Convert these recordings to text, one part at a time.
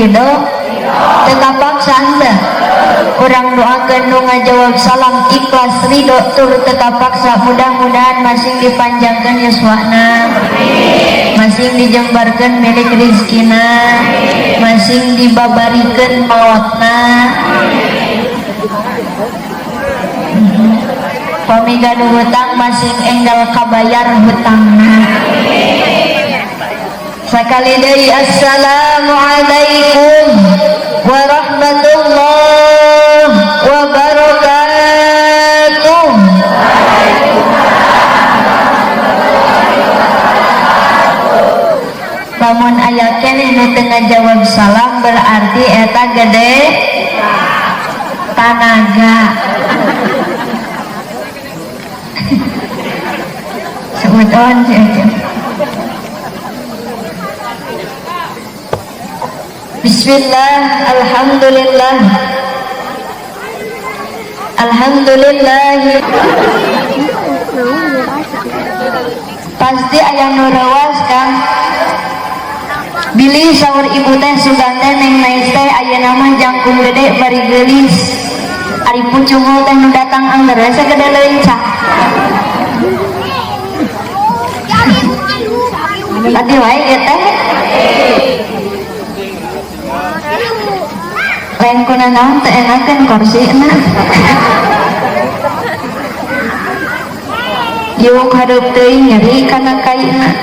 Ridho, teu kapaksa henteu. Urang doakeun nu ngajawab salam ikhlas, ridho, tur teu kapaksa, mudah-mudahan masing dipanjangkeun yuswana, masing dijembarkeun milik rizkina, masing dibabarikeun maotna. Pami gaduh hutang, masing enggal kabayar hutangna. Sekali deui, assalamualaikum warahmatullahi wabarakatuh. Lamun aya keneh nu teu ngajawab salam, berarti eta gede tanaga. Seudon sih aja. Bismillah, alhamdulillah, alhamdulillah. Pasti aya nu reuas, Kang. Bilih saur ibu teh sugan teh neng naik teh ayeuna mah jangkung gede bari geulis. Ari pucungul teh nu datang angger we sagede leuncak. Tadi wae ieu teh. Lain kuna naon, teu enakeun korsina. Yuk hareup teuing nyeri kana kaina.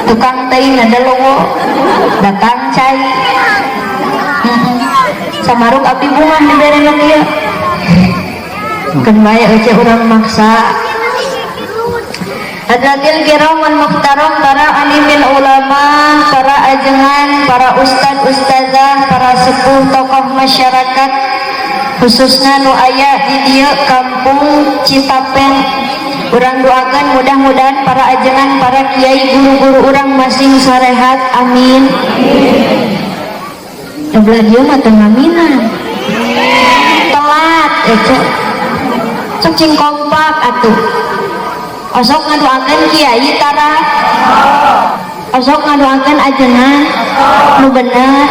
Tukang teuing ngadelowo datang cai. Samaruk abdi bunga dibere nu kieu. Keun bae eueuh urang maksa. Hadratil kiram wal muhtaram, para alimil ulama, para ajengan, para ustad ustazah, para sepuh tokoh masyarakat, khususnya nu aya di dieu kampung Citapen. Urang doakan mudah-mudahan para ajengan, para kiai, guru-guru urang masing sarehat, amin. Nu belah dieu mah teu ngaminan. Telat ece. Sok cing kompak atuh. Osok ngadoakeun kiai tara, osok ngadoakeun ajengan nu bener.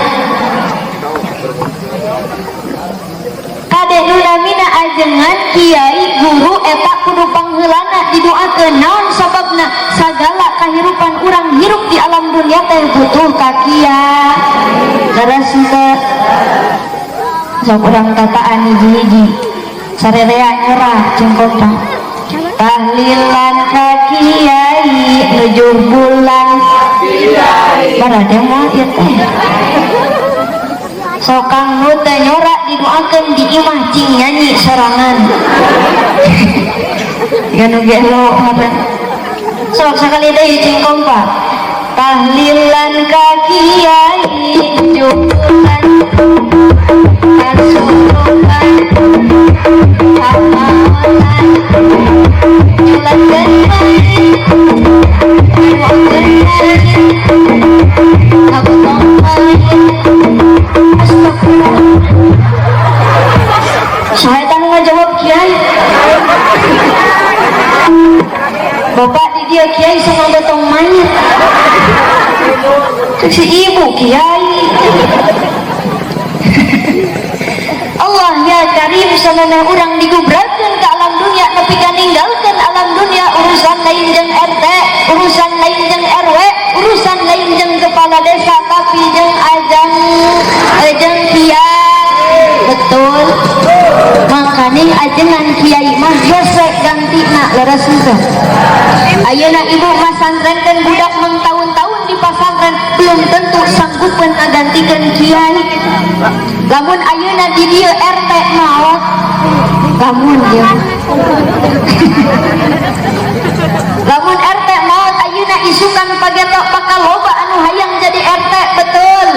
Kade nu namina ajengan, kiai, guru eta kudu pangheulana didoakeun. Naon sababna? Sagala kahirupan urang hirup di alam dunia teh butuh ka kiai. Leres henteu? Sok urang tataan hiji-hiji sarerea nyerah jeung kompak. Tahlilan ka kiai nuju bulan barade mah ieu teh. Sokang nu teu nyorak didoakeun di imah cing nyanyi sorangan. Ya nu gelo ngaran. Sok sakali deui cing kompak. Tahlilan ka kiai nuju bulan kasurupan kamaotan nyulatkeun mayit ngadoakeun mayit ngagotong mayit. Astagfirullah. Saha eta nu ngajawab kiai? Bapak di dia kiai sama gotong mayit. Cek si ibu kiai. Allah ya Karim, samemeh urang digubrakeun ka alam dunia nepi ka ninggalkeun alam dunia, urusan lain jeung RT, urusan lain jeung RW, urusan lain jeung kepala desa, tapi jeung ajang jeung kiai. Betul. Makaning ajengan kiai mah hese gantina, leres henteu? Ayeuna ibu masantrenkeun budak mangtaun-taun di pasantren belum tentu sanggupeun ngagantikeun kiai. Lamun ayeuna di dieu RT maot, lamun ieu lamun RT maot ayeuna isukan pagetok bakal loba anu hayang jadi RT, betul.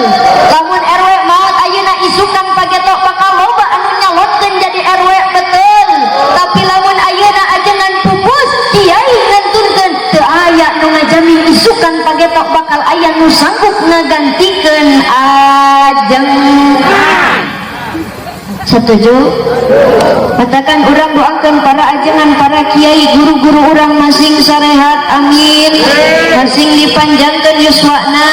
Lamun RW maot ayeuna isukan pagetok bakal loba anu nyalonkeun jadi RW, betul. Tapi lamun ayeuna ajengan pupus, kiai ngantunkeun, teu aya nu ngajamin isukan pagetok bakal aya nu sanggup ngagantikeun ajeng. Setuju? Katakan urang doakan para ajengan, para kiai, guru-guru urang masing sarehat, amin. Masing dipanjangkan yuswana,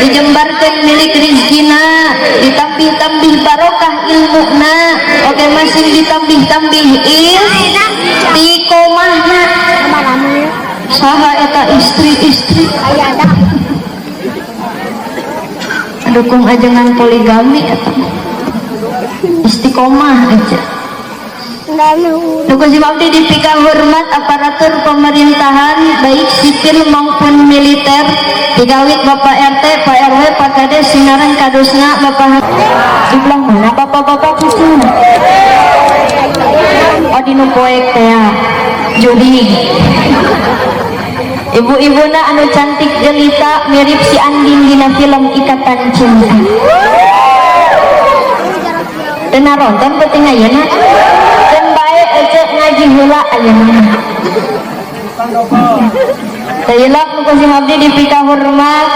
dijembarkan milik rizkina, ditambih-tambih barokah ilmuna, oke masing ditambih-tambih istiqomahna. Saha eta istri-istri dukung ajengan poligami eta istiqomah aja. Dukung si abdi dipika hormat aparatur pemerintahan baik sipil maupun militer, digawit Bapak RT, Pak RW, Pak Kades, sinaran kadusna, Bapak di belah mana bapak-bapak cucu? Oh, di nu poek teh ya. Juri ibu-ibuna anu cantik jelita mirip si Andin dina film Ikatan Cinta. Teu naronton penting ayeuna dan bae ece ngaji heula ayeuna. Tayilak nu ku abdi dipika hormat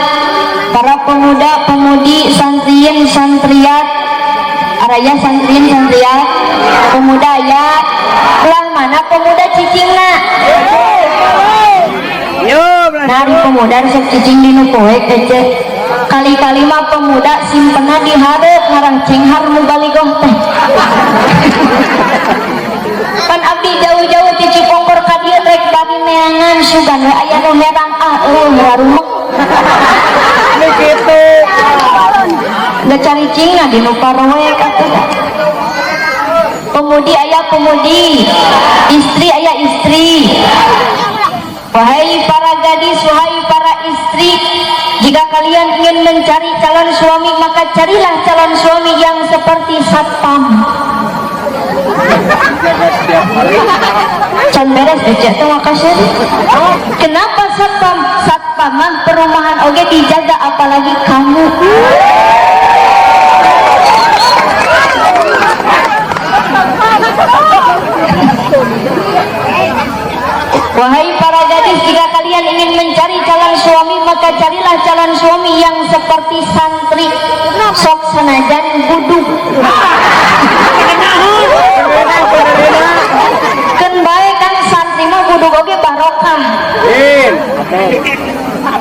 para pemuda pemudi, santriin santriat, araya santriin santriat, pemuda ya belah mana pemuda cicingna? Nah, di pemuda resep cicing di nu poek ece. Kali-kali mah pemuda simpena di hareup ngarang cenghar mubaligoh teh. Pan abdi jauh-jauh ti Cipongkor ka dieu rek bari neangan sugan we aya nu herang, ah eueuh ngarumek. Ini gitu. Da caricingna di nu paroek atuh. Pemudi aya pemudi, istri aya istri. Wahai para gadis, wahai para istri, jika kalian ingin mencari calon suami, maka carilah calon suami yang seperti satpam. Jaga setiap hari. Can beres ece teh makasih. Kenapa satpam? Satpam mah perumahan oge dijaga, apalagi kamu. Wahai para gadis, jika kalian ingin mencari calon suami, maka carilah calon suami yang seperti santri. Sok senajan buduk. Keun bae kan santri mah buduk oge barokah. Amin.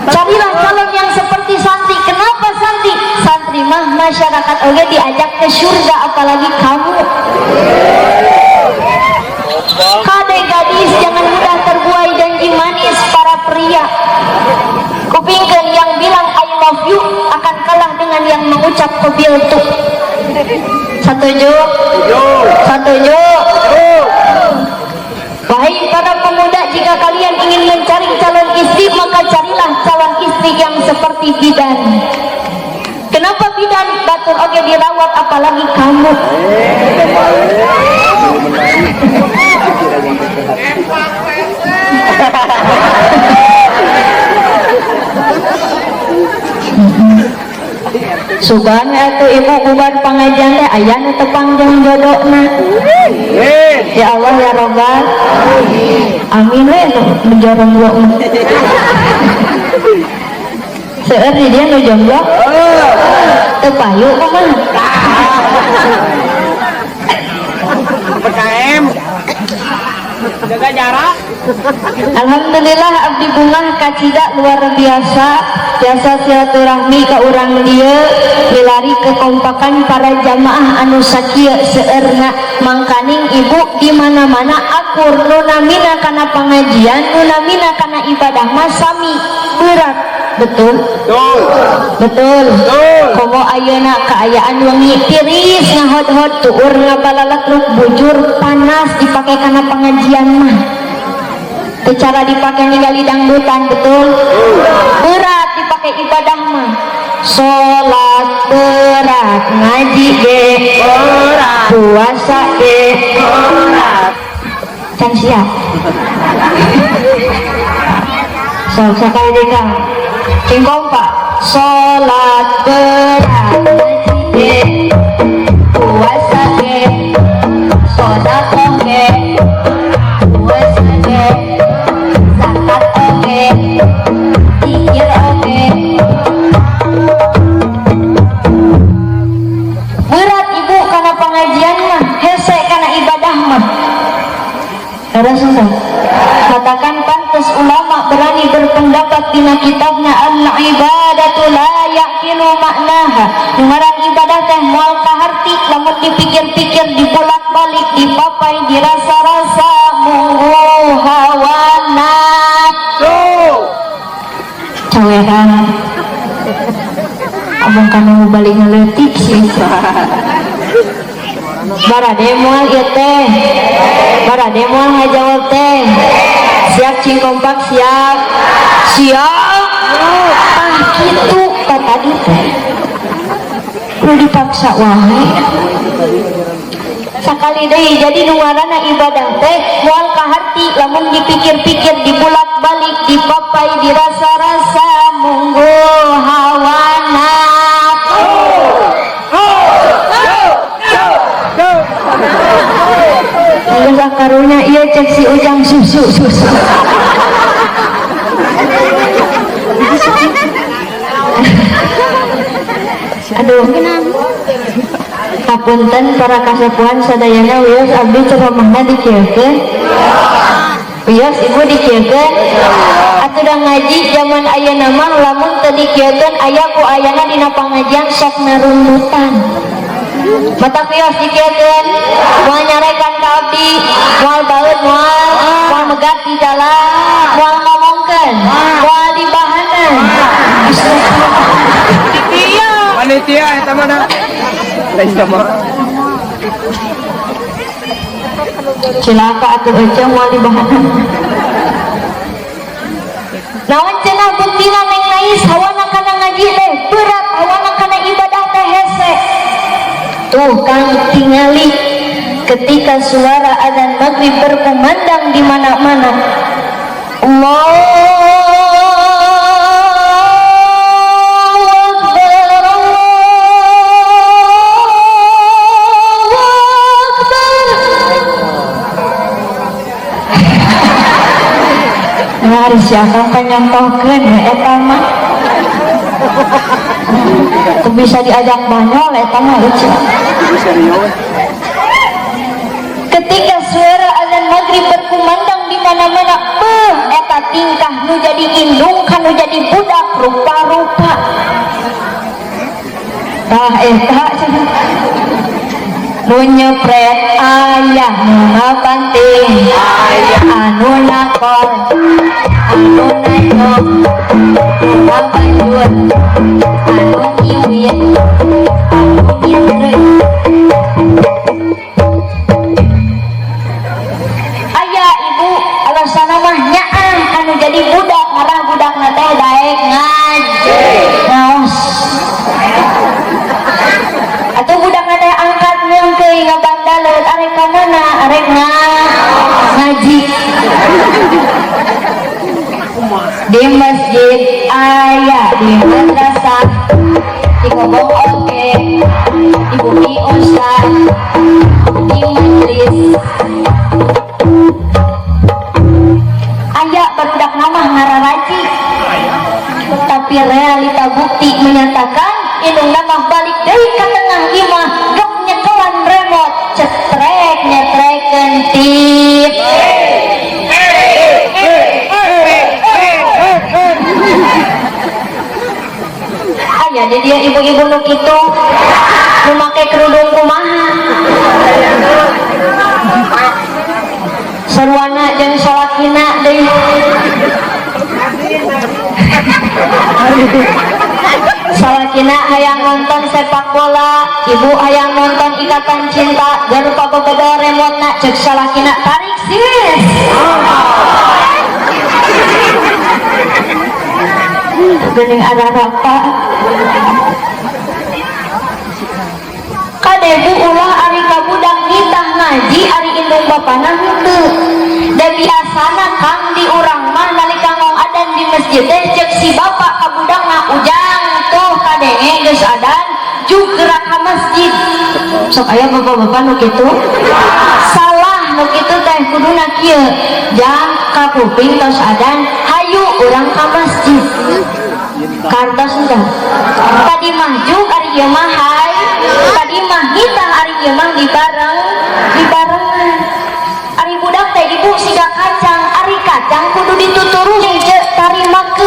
Carilah calon yang seperti santri. Kenapa santri? Santri mah masyarakat oge diajak ke surga, apalagi kamu. Kade gadis, jangan mudah terbuai janji manis para pria. Kupingkeun, yang bilang I love you akan kalah dengan yang mengucap qobiltu. Setuju? Setuju? Wahai para pemuda, jika kalian ingin mencari calon istri, maka carilah calon istri yang seperti bidan. Kenapa bidan? Batur oge dirawat, apalagi kamu. Sugan atuh ibu bubar pangajian teh aya nu tepang jeung jodohna. Ya Allah ya Robbal amin we nu jomblo. Seueur di dia nu jomblo. Teu payu kumaha? PKM. Jaga jarak. Alhamdulillah abdi bungah kacida luar biasa jasa silaturahmi ka urang dieu milari kekompakan para jamaah anu sakieu seueurna, mangkaning ibu di mana-mana akur nu namina kana pangajian nu namina kana ibadah mah sami berat. Betul? Betul. Betul. Betul. Komo ayeuna kaayaan wengi tiris ngahod-hod tuur ngabalaletruk bujur panas dipake kana pengajian mah. Secara dipake ningali dangdutan, betul? Berat dipake ibadah mah. Salat berat, ngaji ge berat, puasa ge berat. Can siap. Sok sakali deui Kang. Cing kompak. Salat berat, ngaji ge, puasa ge, sedekah ge, puasa ge, zakat oge, zikir oge. Berat ibu karena pengajian berpendapat dina kitabna al-ibadatu la yaqilu maknaha. Ngaran ibadah teh moal kaharti lamun dipikir-pikir, dibulak-balik, dipapai, dirasa-rasa, munggu hawa nafsu. Caweran abang kanu balik ngeletik sih. Barade moal ieu teh, barade moal ngajawab teh. Siap, cing kompak. Siap, siap. Ah, kitu ka tadi teh kudu dipaksa wae sakali deui. Jadi nu ngaranna ibadah teh moal kaharti lamun dipikir-pikir, dibulak-balik, dipapai, dirasa-rasa, munggu hawa nafsu. Geus ah, karunya ieu cek si Ujang susu susu. Aduh, hapunten para kasepuhan sadayana, wios abdi ceramahna dikieukeun. Wios ibu dikieukeun. Atuh da ngaji zaman ayeuna mah lamun teu dikieukeun aya ku ayana dina pangajian sok narundutan. Mata kios dikieukeun, moal nyarekan ka abdi, moal baeud, moal moal megat di jalan, moal ngomongkeun, moal dibahanan. Panitia eta mah da. Lain sama. Cilaka atuh ece moal dibahanan. Naon cenah buktina Neng Nais hawana kana ngaji teh berat, hawana kana ibadah teh hese. Tuh kang tingali ketika suara adzan maghrib berkumandang di mana-mana. Allahu Akbar, Allahu Akbar. Nah, si akang panyontohkeun we eta mah. Teu bisa diajak banyol eta mah lucu. Ketika suara azan maghrib berkumandang di mana-mana, beuh eta tingkah nu jadi indung ka nu jadi budak rupa-rupa. Tah eta nu nyepret aya, nu ngabanting anu nakor, anu nanyok, nu ngabanjur, anu nyiwit, anu nyentreut. Aya ibu alasanna mah nyaah anu jadi budak ngarah budakna teh daek ngaji ngaos. Atuh budakna teh angkat meungkeui ngabandaleut arek ka mana, arek ngaji di masjid aya, di madrasah di ngomong oge, di bumi ustad, di majlis aya barudak nama ngararaji, tapi realita bukti menyatakan indungna mah balik deui ka tengah imah gek nyekelan remote, cetrek nyetrekeun TV. Aya di dia ibu-ibu nu kitu nu make kerudung kumaha sarwana jeung salakina deui. Salakina hayang nonton sepak bola, ibu hayang nonton Ikatan Cinta, jangan lupa bebedol remote-na, cek salakina tarik sis. Geuning ararapa. Kade bu ulah ari ka budak nitah ngaji ari indung bapana henteu. Da biasana kang di urang mah nalika ngong adan di masjid teh cek si bapak ka budakna, ujang tuh kadenge geus adan jugrak ka masjid. Sok aya bapak-bapak nu kitu? Salah nu kitu teh kuduna kieu. Jang ka kuping tos adan, hayu urang ka masjid. Kartos enggak? Tadi mah juk ari ieu mah hay. Tadi mah nitah ari ieu mah dibarengan. Ari budak teh ibu siga kacang, ari kacang kudu dituturus ceuk tarimakeun.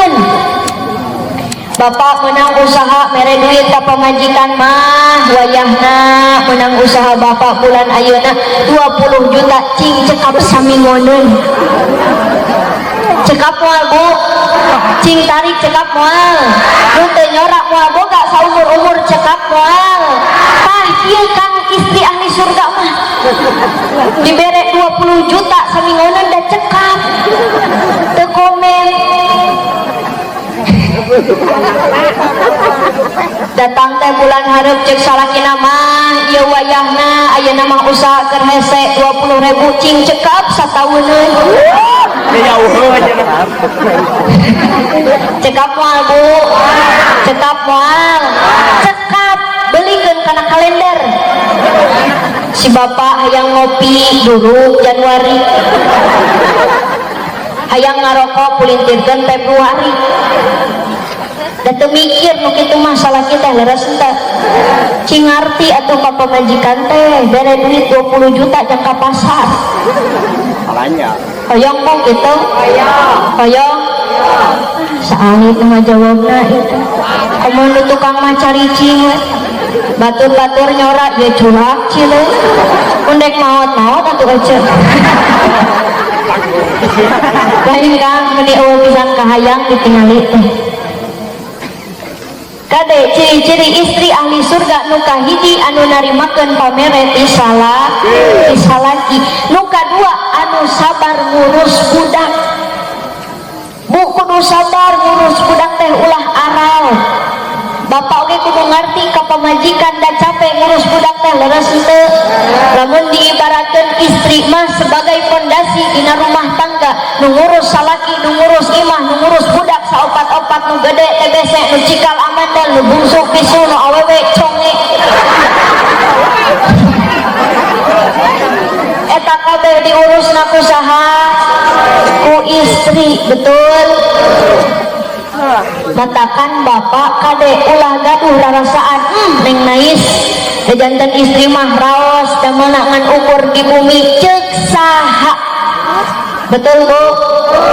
Bapak menang usaha mere duit ka pamajikan mah, wayahna menang usaha bapak bulan ayeuna 20 juta, cing cekap saminggoneun. Cekap moal, Bu? Cing tarik, cekap moal? Nu teu nyorak moal boga saumur-umur, cekap moal? Tah, kieu kan istri ahli surga mah, dibere 20 juta saminggoneun da cekap, teu komen. Datang teh bulan hareup, cek salakina mah, ieu wayahna ayeuna mah usaha keur hese, 20 ribu cing cekap satauneun. Jauh aja. Cekap moal, Bu? Cekap moal? Cekap, belikeun kana kalender. Si bapak hayang ngopi dulu Januari, hayang ngarokok pulintirkeun Februari, da teu mikir nu kitu mah salaki teh. Leres teh? Cing ngarti atuh ka pamajikan teh, bere duit 20 juta jang ka pasar. Salahnya. Hoyong kok gitu? Hoyong. Saalit mah jawabna itu. Komo nu tukang mah caricing we. Batur-batur nyorak ya curang cile. Undek maot-maot atuh aja. Lain Kang, meni eueuh pisan kahayang ditingali teh. Kade, ciri-ciri istri ahli surga nu kahiji anu narimakeun pamere ti salah ti salaki. Nu kadua anu sabar ngurus budak. Bu, kudu sabar ngurus budak teh, ulah aral. Bapak oge kudu ngarti ka pamajikan, da capek ngurus budak teh, leres henteu? Lamun diibaratkeun istri mah sebagai fondasi dina rumah tangga, nu ngurus salaki, nu ngurus imah, nu ngurus budak saopat-opat, nu gede TBC, nu cikal amandel, nu bungsu bisu, nu awewe conge, eta kabeh diurusna ku saha? Ku istri, betul? Matakan bapak kade ulah gaduh rarasaan, neng nais janten istri mah raos da ngan ukur di bumi, cek saha? Betul, Bu?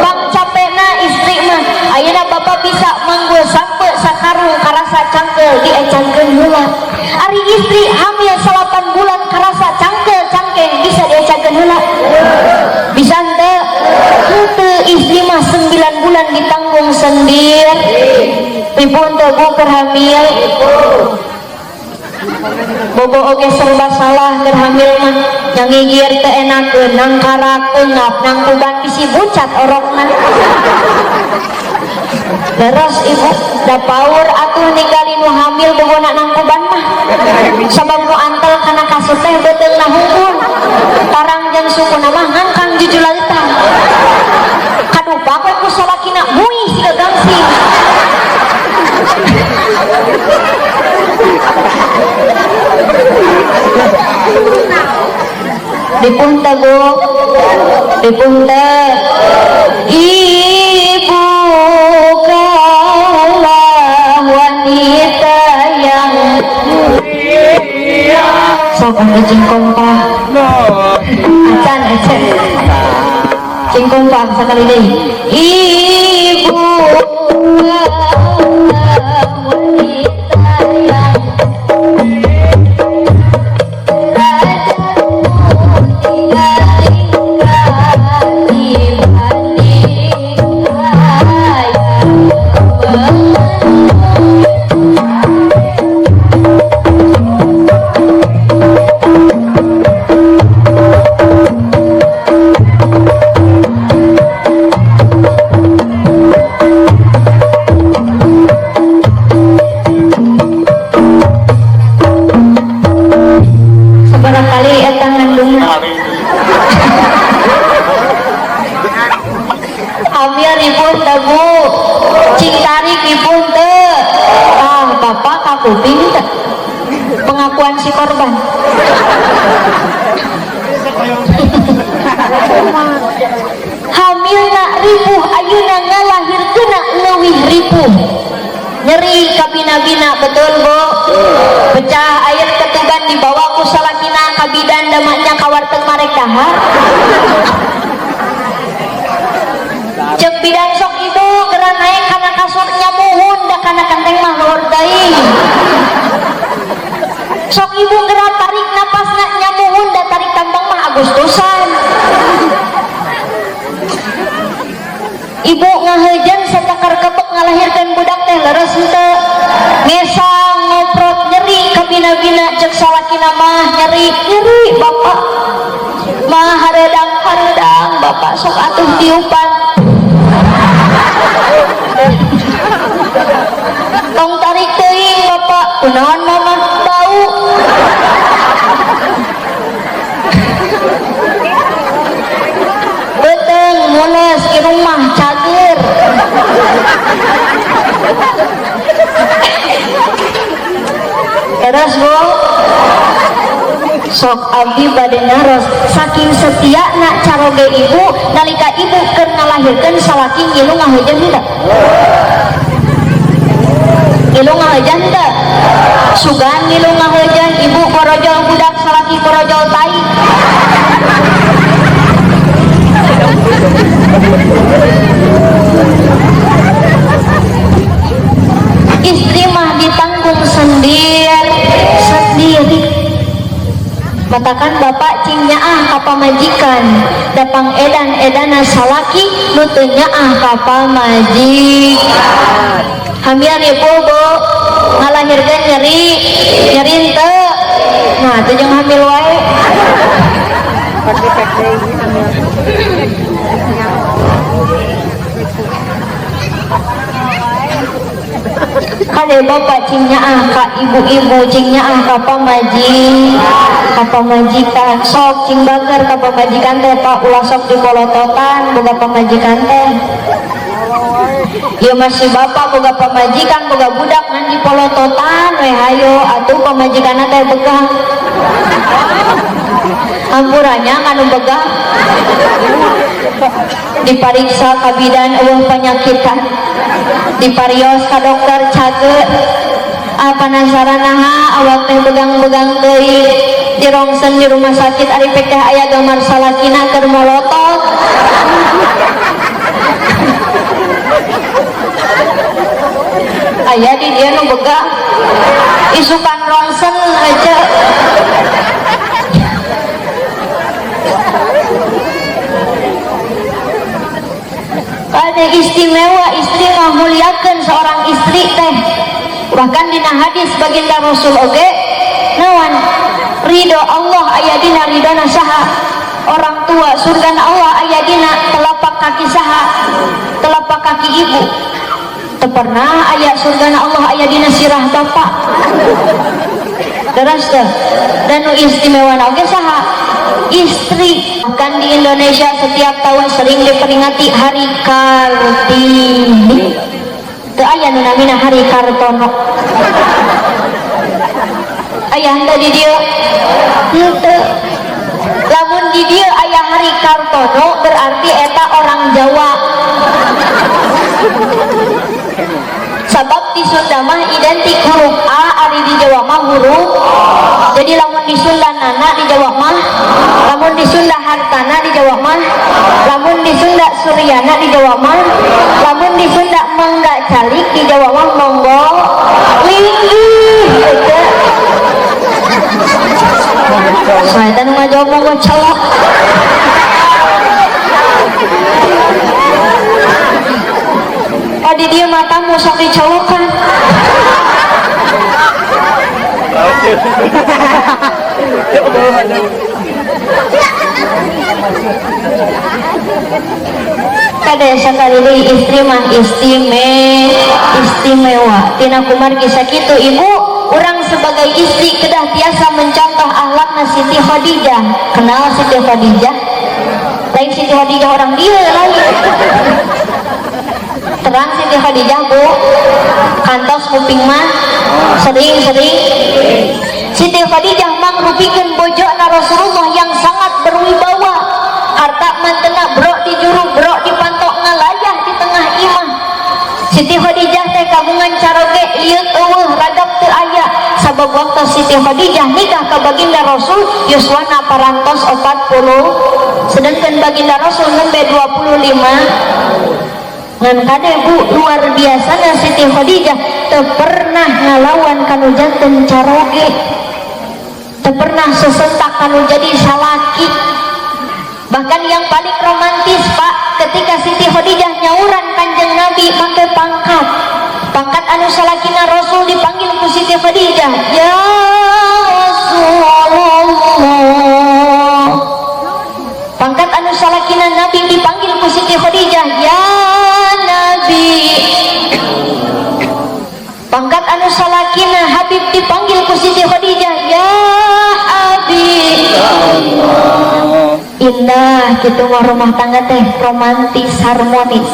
Bang capekna istri mah. Ayeuna bapak bisa manggul sampe sakarung karasa cangkel, diecankeun heula. Ari istri hamil 8 bulan karasa cangkel cangkeng, bisa diecankeun heula? Bisa henteu? Henteu. Istri mah 9 bulan ditanggung sendiri. Pripun teu, Bu, keur hamil? Bobo oge serba salah keur hamil mah, nyangigir teu enakeun, nangkarak eungap, nangkuban bisi bucat orokna. Leres, Ibu? Da paur atuh ningali nu hamil bobona nangkuban mah, sabab nu antel kana kasur teh beuteungna hungkul, parang jeung sukuna mah ngangkang jujulalitang, kadupak we ku salakina, bui siga gangsing. Dipun teu, Bu? Dipun teu? Ibu kaulah wanita yang sok atuh cing kompak. Acan acan, cing kompak sekali deui. Ibu kaulah wanita yang tiga tingkat dibanding ayah. Sabaraha kali eta ngandungna? Hamil ribut teu, Bu? Cing tarik, ribut teu? Ah, bapak kakuping teu pengakuan si korban? Hamilna ribuh, ayeuna ngalahirkeunna leuwih ribuh, nyeri kabina-bina, betul, Bu? Pecah air ketuban dibawa ku salakina ka bidan, da maknya ka warteg marek dahar. Cek bidan, "Sok Ibu geura naik kana kasurnya." Muhun, da kana kenteng mah luhur teuing. Sok ibu geura tarik napasna nyamuhun da tarik tambang mah Agustusan. Ibu ngaheujan satakar kebek ngalahirkeun budak teh leres henteu. Ngesang ngoprot nyeri kabina-bina cek salakina mah nyeri nyeri bapak mah hareudang hareudang bapak sok atuh tiupan. Tong tarik teuing bapak kunaon mama bau. Beuteung mules irung mah cager. Terus bu sok abdi bade naros saking setia nak caroge ibu nalika ibu keur ngalahirkeun salaki ngilu ngaheujeun henteu? Ngilu ngaheujeun henteu? Sugan ngilu ngaheujeun ibu korojol budak salaki korojol tai. Istri mah ditanggung sendiri. Matakan bapak cing nyaah ka pamajikan dapang edan edana salaki nu teu nyaah ka pamajikan. Hamil ibu bu ngalahirkeun nyeri nyeri henteu. Nah teu jeung hamil wae. Kade bapak cing nyaah ka ibu-ibu cing nyaah ka pamajikan sok cing bager ka pamajikan teh pak ulah sok dipolototan boga pamajikan teh. Ieu masih bapak boga pamajikan boga budak ngan dipolototan we hayo atuh pamajikanna teh begang. Hampurannya nganu begang. Dipariksa ka bidan eueuh panyakitan. Diparios ka dokter cager. Ah penasaran naha awak teh begang-begang teuing. Dirongsen di rumah sakit ari pek teh aya gambar salakina keur molotot. Aya di dia nu begang. Isukan rongsen aja. Ada istimewa istri ngamuliakeun seorang istri teh. Bahkan dina hadis baginda Rasul oge nawan ridho Allah aya dina ridona saha orang tua, surgana Allah aya dina telapak kaki saha, telapak kaki ibu. Teu pernah aya surgana Allah aya dina sirah bapak. Terus teh dan nu istimewa oge saha istri. Bahkan di Indonesia setiap tahun sering diperingati Hari Kartini. Teu aya nu namina Hari Kartono. Aya henteu di dieu? Henteu. Lamun di dieu aya Hari Kartono berarti eta orang Jawa. Sabab di Sunda mah identik huruf A, ari di Jawa mah huruf. Jadi lamun di Sunda nana di Jawa mah, lamun di Sunda hartana di Jawa mah, lamun di Sunda Suryana di Jawa mah, lamun di Sunda mangga calik di Jawa mah monggo linggih. Saya teh nu ngajawab monggo celok. Oh di dia matamu sok dicolokan. Kade sakali deui istri mah istimewa. Tina kumargi sakitu ibu, urang sebagai istri kedah tiasa mencontoh akhlakna Siti Khadijah. Kenal Siti Khadijah? Lain Siti Khadijah orang dieu lain. Terang Siti Khadijah bu, kantos kuping mah sering-sering. Siti Khadijah mangrupikeun bojona Rasulullah yang sangat berwibawa. Harta mantena brok di juru, brok di pantok ngalayah di tengah imah. Siti Khadijah teh kagungan caroge lieut eueuh ragap teu aya. Sabab waktu Siti Khadijah nikah ka baginda Rasul yuswana parantos 40, sedangkan baginda Rasul nembe 25. Ngan kade bu luar biasana Siti Khadijah teu pernah ngalawan kanu janten caroge, teu pernah sesentak kanu jadi salaki. Bahkan yang paling romantis, Pak, ketika Siti Khadijah nyauran Kanjeng Nabi make pangkat, pangkat anu salakina Rasul dipanggil ku Siti Khadijah, "Ya Rasulullah." Pangkat anu salakina Nabi dipanggil ku Siti Khadijah, "Ya Nabi." Pangkat anu salakina Habib dipanggil ku Siti Khadijah, "Ya Habib." Indah gitu mah rumah tangga teh, romantis, harmonis.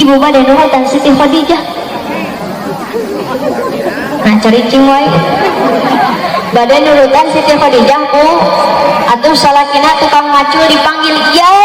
Ibu bade nurutan Siti Khadijah? Nah, caricing wae. Bade nurutan Siti Khadijah ku atuh salakina tukang macul dipanggil ya